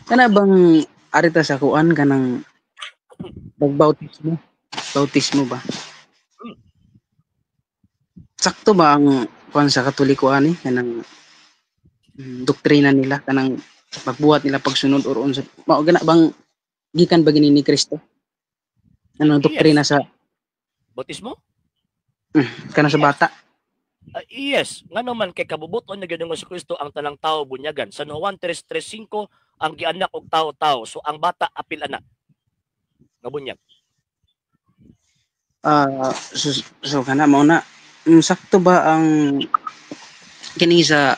Kana bang arita sa kuan kanang pagbautismo? Bautismo ba? Sakto ba ang kuan sa Katoliko ani kanang doktrina nila kanang pagbuhat nila pagsunod or unsa mao gana bang gikan ba gini ni Kristo? Ano doktrina sa bautismo? Kanang sa bata? Yes, ngano man kay kabubuton na gyud si Kristo ang tanang tao bunyagan. San Juan 3:35 ang gianak og tao-tao. So ang bata apil ana nga bunyag. So kana mao na sakto ba ang kini sa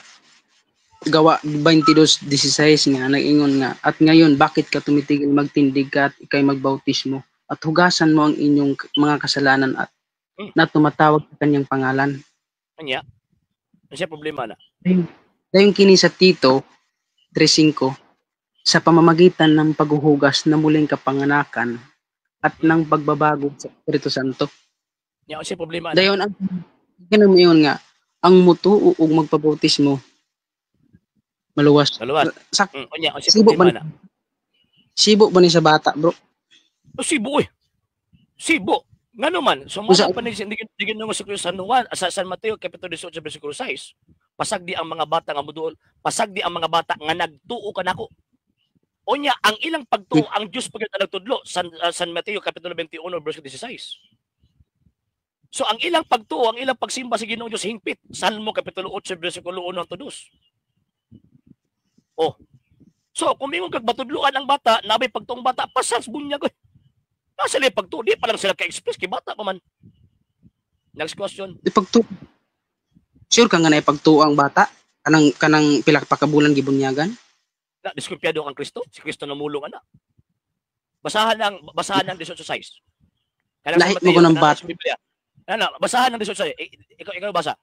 Gawa 22:16 nga nag-ingon nga, "At ngayon, bakit ka tumitigil? Magtindig ka at ikay magbautismo at hugasan mo ang inyong mga kasalanan at na tumatawag sa kanyang pangalan"? Anya? Ano siya problema na? Dayon kini sa Tito 3:5, sa pamamagitan ng paghuhugas na muling kapanganakan at ng pagbabago sa Espiritu Santo. Nya siya problema na? Dayon ang kini nga ang mutuo ug magpabautismo maluwas. Maluwas. Sak Unya, siya sibo ba problema na? Sibo ba ni sa bata, bro? Oh, sibo eh. Sibo. Ngano man, Usa sumala pa ni hindi sa San Juan, sa San Mateo kapitulo 18 bersikulo 6. Pasagdi ang mga bata nga muduol, pasagdi ang mga bata nga nagtuo kanako. Unya, ang ilang pagtuo ang Dios pag nagtudlo San Mateo kapitulo 21 bersikulo 16. So ang ilang pagtuo, ang ilang pagsimba sa Ginoong Dios hingpit. Salmo kapitulo 8 bersikulo 1 hangtod 2. Oh. So kung mingon kag batudluan ang bata, nabay pagtuong bata, pasas bunyag oy. Nasa sila pagtuo, di pa lang sila ka-express kay bata pa man. Next question. Ipagtu Sure ka nga na ipagtuo ang bata? Kanang pila pa ka bulan gibunyagan? Na diskumpiyado kang Kristo, si Kristo namulong ana. Basahan ang 18:6. Kanang Lahi mo ko ng bata. Biblia. Ano, basahan ng 18:6. Ikaw basa.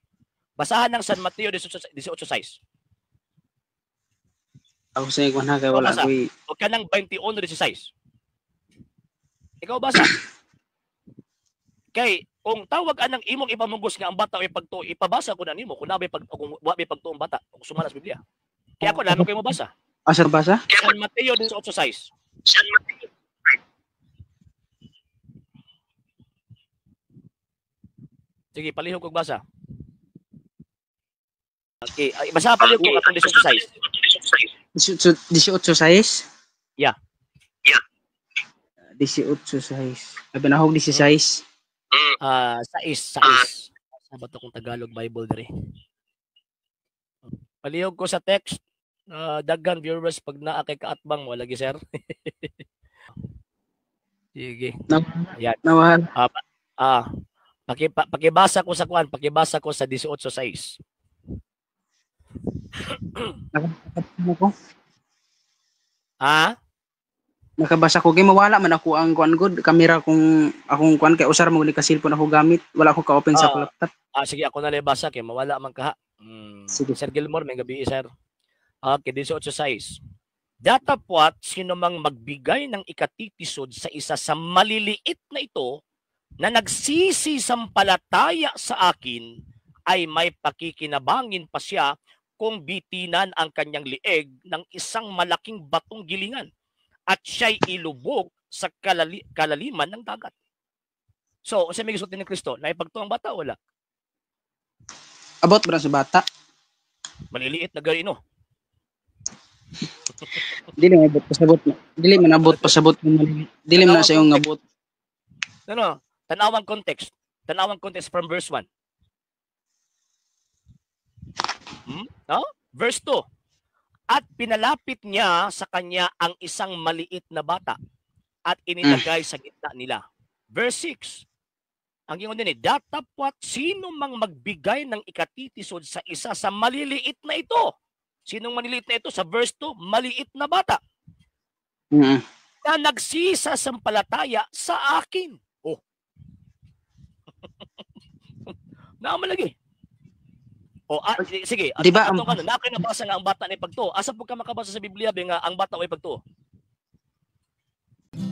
Basahan ng San Mateo 18:6. Ako sa ikuan ha kay wala Basa. ko'y O kanang 21:16. Ikaw basa. Kay kung tawag anang imong ipamugos nga ang bata ay pagtuo, ipabasa ko na nimo kung nabay pag kung wa may pagtuo ang bata, kung sumala sa Biblia. Kaya ako namo kayo mabasa. Asa basa? San Mateo 18:6. San Mateo. Sige, palihog kog basa. Okay, ay, basa palihog ko atong 18:6. 18:6? Yeah. 18:6. Abi na hog 16. Sais, sais. Sa ba to kung Tagalog Bible diri? Palihog ko sa text. Daghan viewers pag naa kay kaatbang wala gi sir. Sige. Ayan. Nawala. Pakibasa ko sa kuan, pakibasa ko sa 18:6. Nakabasa ko. Ah? Nakabasa ko kay mawala man ako ang kuan good kamera kung akong kuan kay usar mo ni ka cellphone ako gamit, wala ko ka-open sa laptop. Sige ako na lang basa kay mawala man kaha. Sige. Sir Gilmore, may gabi sir. Okay, 18:6. Datapwat sino mang magbigay ng ikatitisod sa isa sa maliliit na ito na nagsisisampalataya sa akin ay may pakikinabangin pa siya kung bitinan ang kanyang lieg ng isang malaking batong gilingan at siya'y ilubog sa kalaliman ng dagat. So, unsa may gisulti ni Kristo? Naipagtuo ang bata o wala? About ba sa bata? Maliliit na gari no. Dili man abot pasabot. Dili man abot pasabot. Dili man na sa iyong abot. No. Tanawang context. Tanawang context from verse 1. No? Verse 2. At pinalapit niya sa kanya ang isang maliit na bata at inilagay sa gitna nila. Verse 6. Ang ingon din eh, datapwat sino mang magbigay ng ikatitisod sa isa sa maliliit na ito. Sinong maliliit na ito? Sa verse 2, maliit na bata. Na nagsisasampalataya sa akin. Oh. Naamalagi. O, sige, at, Di ba, atong ano, na nabasa nga ang bata ni pagtuo. Asa po ka makabasa sa Biblia be nga ang bata ay pagtuo?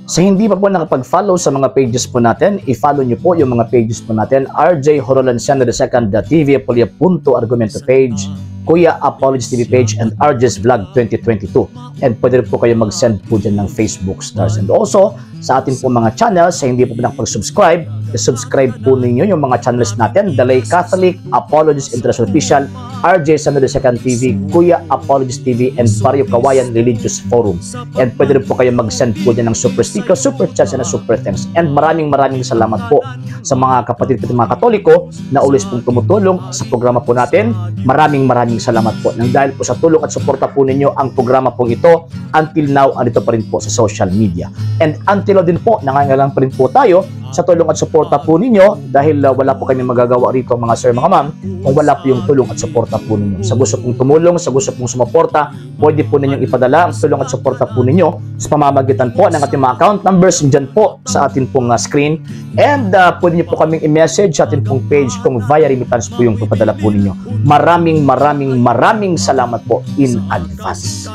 Sa hindi pa po nakapag-follow sa mga pages po natin, i-follow nyo po yung mga pages po natin, RJ Horolanciano II, TV Apolia Punto Argumento page, Kuya Apologist TV page, and RJ's Vlog 2022. And pwede rin po kayo mag-send po dyan ng Facebook stars. And also, sa atin po mga channels, sa hindi po nakapag-subscribe, subscribe po ninyo yung mga channels natin: The Lay Catholic, Apologist International Official, RJ Samuel II TV, Kuya Apologist TV, and Barrio Kawayan Religious Forum. And pwede rin po kayo mag-send po dyan ng super sticker, super chats, and super thanks. And maraming maraming salamat po sa mga kapatid ko, mga Katoliko na always pong tumutulong sa programa po natin. Maraming maraming salamat po. Nang dahil po sa tulong at suporta po ninyo, ang programa pong ito until now andito pa rin po sa social media. And until now din po, nangangailangan pa rin po tayo sa tulong at suporta po ninyo dahil wala po kami magagawa rito, mga sir, mga ma'am, kung wala po yung tulong at suporta po ninyo. Sa gusto pong tumulong, sa gusto pong sumuporta, pwede po ninyong ipadala ang tulong at suporta po ninyo sa pamamagitan po ng ating mga account numbers dyan po sa atin pong screen. And pwede niyo po kaming i-message sa atin pong page kung via remittance po yung papadala po ninyo. Maraming maraming maraming salamat po in advance.